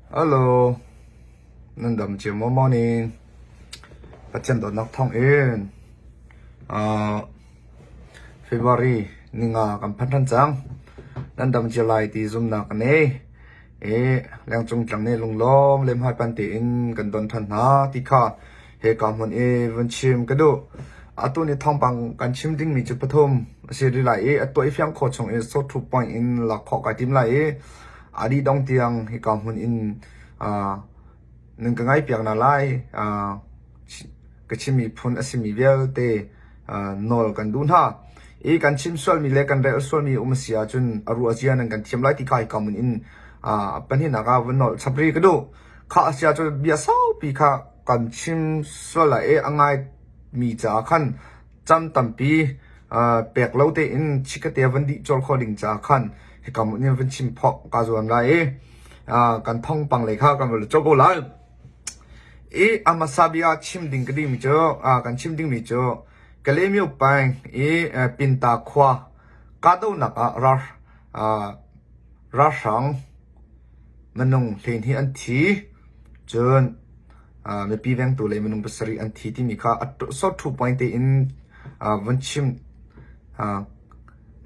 Hello, nan dam cio maw morning? Pathian dawtnak thawng in uh, February ninga kan phan than cang. Nan dam cio lai ti zumnak ka nei. I lengcung tlang nih lunglawm le hmaipan tein kan don ṭhan hna ti kha hika hmun i vun chim ka duh. Atu ni thawngpang kan chim dingmi cu pathum a si rih lai i a tuah i fiang khawh chung i sawhṭhu point in lak khawh kai tim lai i a dih dong tiang hika hmun in uh, nan ka ngaihpiak hna lai. Uh, ka chimmi phun a simi vialte nawl kan duh hna. I kan chim sualmi le kan rel sualmi um a si ahcun a ruah zia nan kan thiam lai ti kha hika mun in pahnihnak ah vun nolh chap rih ka duh. Kha a si ahcun bia saupi kha kan chim sual lai i a ngaimi caah khan cam tampi pek lo tein chikkate van dih colh khawh ding caah khan hika mun in vun chim phawk kaa zuam lai i kan thawngpang lei kha kan van colh ko lai. I a hmasa bik ah chim ding ka dingmi cu kan chim dingmi cu Kalaymyo peng i Pinta khua kahdohnak ah ralhrang minung hleihnih an thi. Cun mipi vengtu le minung pasarih an thi timi kha sawhṭhu point tein vun chim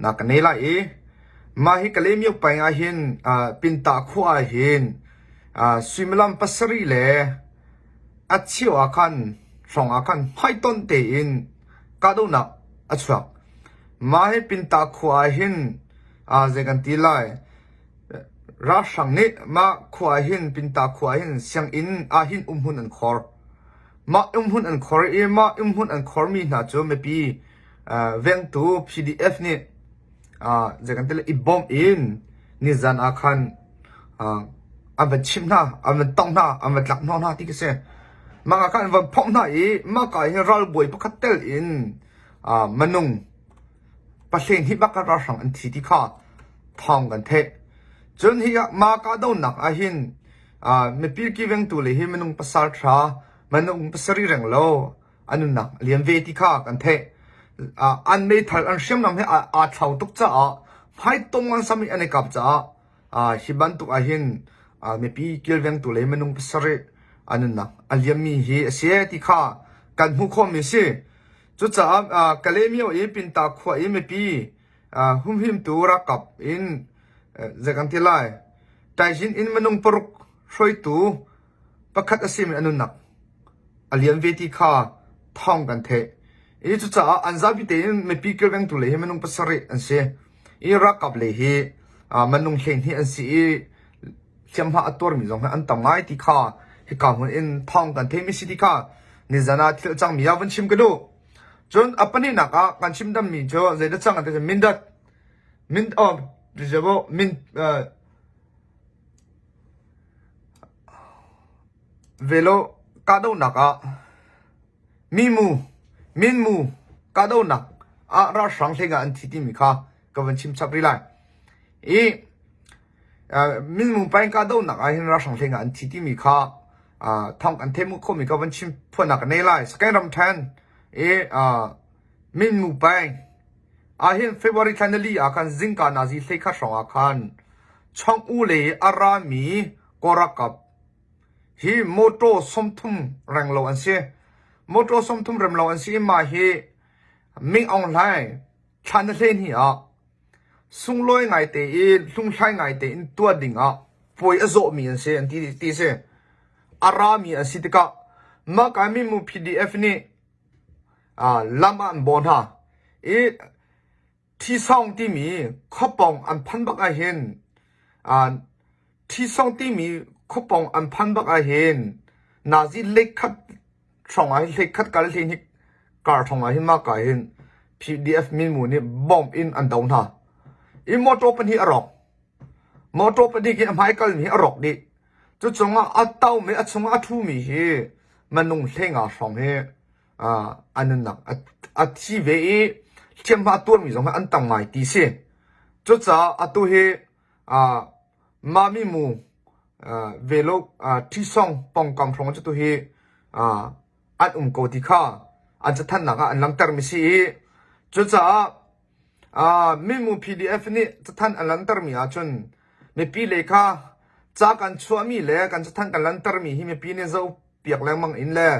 na ka nei lai i mah hi Kalaymyo peng ahhin Pinta khua ahhin Suimilam pasarih le a cheu ah khan hrawng ah khan hmaitonh tein kahdohnak a chuak. Mah hi Pinta khua ah hin zei kan ti lai ralhrang nih mah khua ah hin Pinta khua ah hin sianginn ah hin umhmun an khor. Mah umhmun an khor i mah umhmun an khormi hna cu mipi vengtu PDF nih zei kan ti lai i bawmh in nizan ah khan an van chimh hna, an van tongh hna, an van tlak hnawh hna ti khi si. Mah ah khan an van phomh hna i mah ka hin ralbawi pakhat tel in minung pahleihnih bak ralhrang an thi ti kha thawng kan theih. Cun hi mah kahdohnak ah hin mipi kilvengtu le hi minung pasal ṭha, minung pasarih reng lo a nunnak a liam ve ti kha kan theih. An meithal an hriamnam he aa thlau tuk caah hmaitong an sam i an i kap caah hi bantuk ahhin mipi kilvengtu le minung pasarih a nunnak a liammi hi a si ti kha kan hmuh khawhmi a si. Cucaah Kalaymyo i Pinta khua i mipi humhimtu ralkap in zei kan ti lai Taizin in minung paruk hruaitu pakhat a simi a nunnak a liam ve ti kha thawng kan theih. I cucaah an zapi tein mipi kilvengtu lei hi minung pasarih an si. I ralkap lei hi minung 12 an si i hliamhma a tuarmi zong hi an tam ngai ti kha hika hmun in thawng kan theihmi si ti kha nizan ah thil cangmi ah vun chim ka duh. Cun a pahnihnak ah kan chim dammi cu zeidah cang an ti Mindat min oh min Velo kahdohnak ah mimu, minmu kahdohnak ah ralhrang hleng ah an thi timi kha ka van chim chap rih lai. I minmu paing kahdohnak ah hin ralhrang hleng ah an thi timi kha thawng kan theih khawhmi ka van chim phuannak ka nei lai. Sakaing ramthen i minmu paing ah hin February thla nili ah khan zingka nazi hlei khat hrawng ah khan Chong u lei a rami Kawl ralkap hi motor 30 renglo an si. Motor 30 remlo an si i mah hi Ming Aung Hlaing thla na hlen hi ah sunglawi ngaite i hlunghlai ngaite in tuah ding ah puai a zawhmi an si an ti ti si. A rami an si tikah mah ka mimu PDF nih lam ah an bawh hna i Ṭhisawng timi khuapawng an phan bak ahhin ṭhisawng timi khuapawng an phan bak ahhin nazi leikhat hrawng ah hin hleikhat kal hleihnih kar hrawng ah hin mahka hin PDF minmu nih bomb in an do hna. I motor pahnih a rawk. Motor pahnih khi a hmai kalmi hi a rawk dih. Cu cungah a tomi a chungah a ṭhumi hi minung hleinga hrawng hi a nunnak a thi ve i hliamhma a tuarmi zong hi an tam ngai ti si. Cucaah atu hi mami mu velo ṭhisong pongkam hrawng cu tu hi an um ko ti kha an cathannak ah an langhtermi si i cucaah mimu PDF nih cathanh an langhtermi ahcun mipi lei kha. Ca kan chuahmi le kan cathanh kan lantermi hi mipi nih zoh piak lengmang in le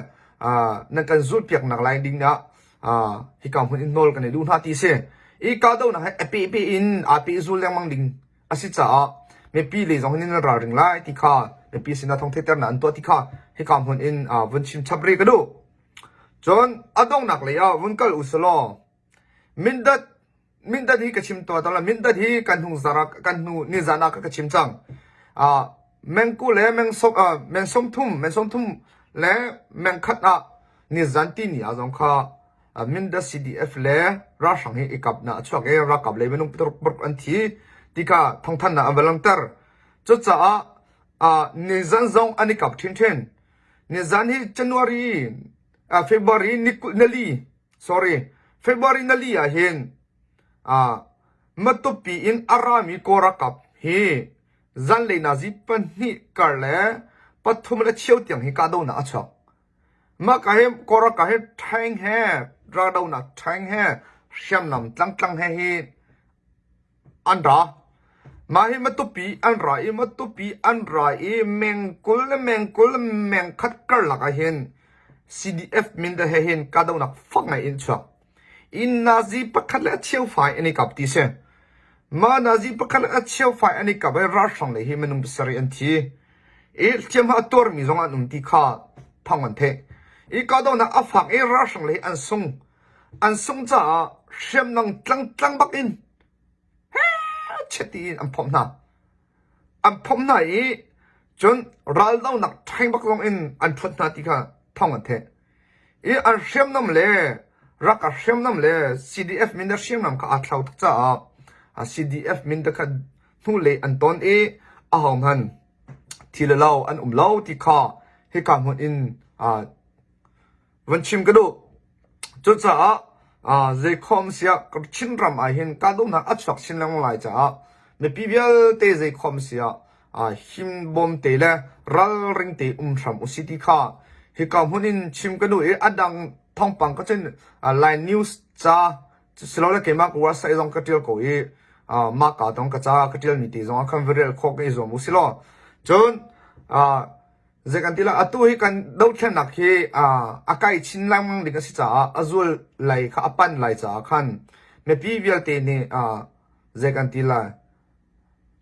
nan kan zulh piak nak lai ding ah hika hmun in nawl kan i duh hna ti si. I kahdohnak hi a pehpe in aa pehzul lengmang ding a si caah mipi lei zong hin nan ralring lai ti kha mipi sinah thawng theihternak an tuah ti kha hika hmun in vun chim chap rih ka duh. Cun a donghnak lei ah vun kal usilaw Mindat Mindat hi ka chim tuah tawn lo. Mindat hi kan hnu zar kan hnu nizan ah ka chim cang. Uh, mengku le meng som uh, meng 30 meng 30 le meng khat ah nizan ti ni ah zong kha uh, Mindat CDF le ralhrang hi ikap na chuak i ralkap lei minung paruk paruk an thi ti kha thawngthan na an va langhter. Cucaah uh, nizan zong an i kap ṭhinṭhin. Nizan hi January uh, February ni nali sorry February nali ah hin uh, Matupi in a rami Kawl ralkap hi zanlei nazi pahnih kar le pathum le cheu tiang hi kahdohnak a chuak. Mah ka hi Kawl ralkap hi tank he raldohnak tank he hriamnam tlangtlang he hi An ra. Mah hi Matupi an ra i Matupi an ra i meng 20 le meng 20 le meng khat karlak ah hin CDF Mindat he hin kahdohnak fak ngai in chuak. I nazi pakhat le a cheu fai an i kap ti si. Mah nazi pakhat le a cheu fai an i kap i ralhrang lei hi minung pasarih an thi. I hliamhma a tuarmi zong an um ti kha thawng an theih. I kahdohnak a fak i ralhrang lei an sung. An sungh caah hriamnam tlangtlang bak in heh tiin an phomh hna. An phomh hna i cun raldohnak ṭheng bak zong in an ṭhuat hna ti kha thawng an theih. I an hriamnam le ralkap hriamnam le CDF mindat hriamnam kha aa thlau tuk caah CDF mindat kha hnulei an ton i ahohmanh thi le lo an um lo ti kha hika hmun in van chim ka duh. Cucaah zeikhawm siah Chinram ah hin kahdohnak a chuak chin lengmang lai caah mipi vialte zeikhawm siah himbawm te le ralring te um hram usih ti kha hika hmun in chim ka duh i a dang thawngpang ka cun Lai News ca silole keimah ka website zong ka ṭial ko i mah ka tong ka ca ka ṭialmi te zong ah khan va rel khawh ka i zuam u si law cun Zei kan ti lai atu hi kan dothlennak hi a kai chin lengmang ding a si caah a zual lei kha a pan lai caah khan mipi vialte nih zei kan ti lai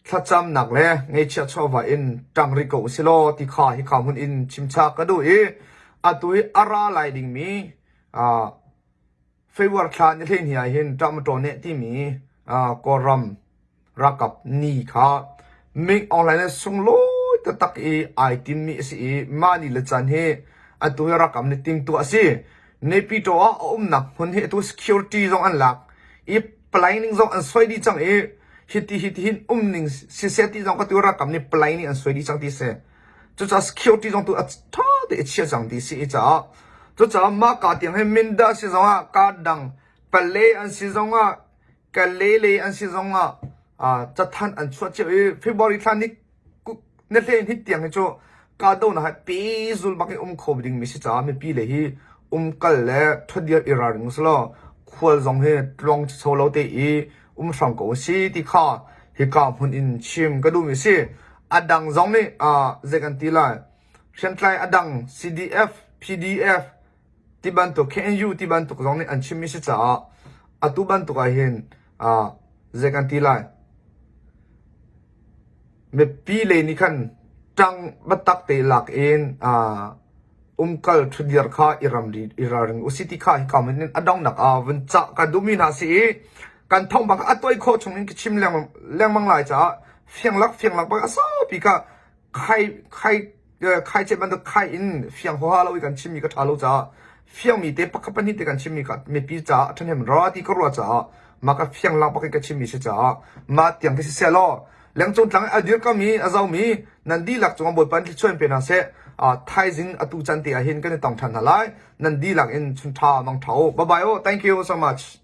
thlacamnak le ngeihchiah chawva in ṭang rih ko usih law ti kha hika hmun in chimchak ka duh i atu hi a ra lai dingmi February thla ni 12 ah hin Ṭahmatawneh timi Kawlram ralkap ni kha Ming Aung Hlaing le sunglawi taktak i ai timmi a si i mah ni le caan hi atu hi ralkap nih timhtuah a si. Naypyidaw ah a umnak hmun hi atu security zong an lak i planning zong an suai dih cang i hiti hiti hin um ning siseh ti zong ka tu ralkap nih planning an suai dih cang ti si. Cucaah security zong tu a ṭha te i chia cang ti si i caah cucaah mah ka tiang hi Mindat si zongah ka dang Pale an si zongah Kale lei an si zongah cathanh an chuah cio i February thla ni na hlen hit tiang hi cu kahdohnak hi pehzul bak in um kho ding mi si caah mipi le hi umkal le ṭhutdir i ralring usih khual zong hi tluang cho lo te i um hram ko si ti kha hika hmun in chim ka duhmi si. A dang zong nih zei kan ti lai hriamtlai a dang CDF, PDF ti bantuk KNU ti bantuk zong nih an chimmi si caah atu bantuk ah hin zei kan ti lai mipi lei nih khan ṭang biatak te lak in umkal ṭhutdir kha i ramri i ralring usih ti kha hika hmun in a donghnak ah vun cah kan duhmi hna si i kan thawng bak a tuai khawh chung in ka chim lengmang lai caah fianglak fianglak bak a saupi kha khai khai khai chet bantuk khai in fiang huaha lo i kan chimmi ka ṭha lo caah fiangmi te pakhat pahnih te kan chimmi kha mipi caah a ṭhahnem rua ti ka ruah caah mah ka fianglak bak in ka chimmi si caah mah tiang khi siseh law Lengcung tlang i a dirkami a zomi nan dihlak cungah Bawipa in thluachuah in pe hna seh. Thaizing atu can te ah hin kan i tong ṭhan hna lai. Nan dihlak in chun ṭha mang ṭha u. Bye bye u. Thank you so much.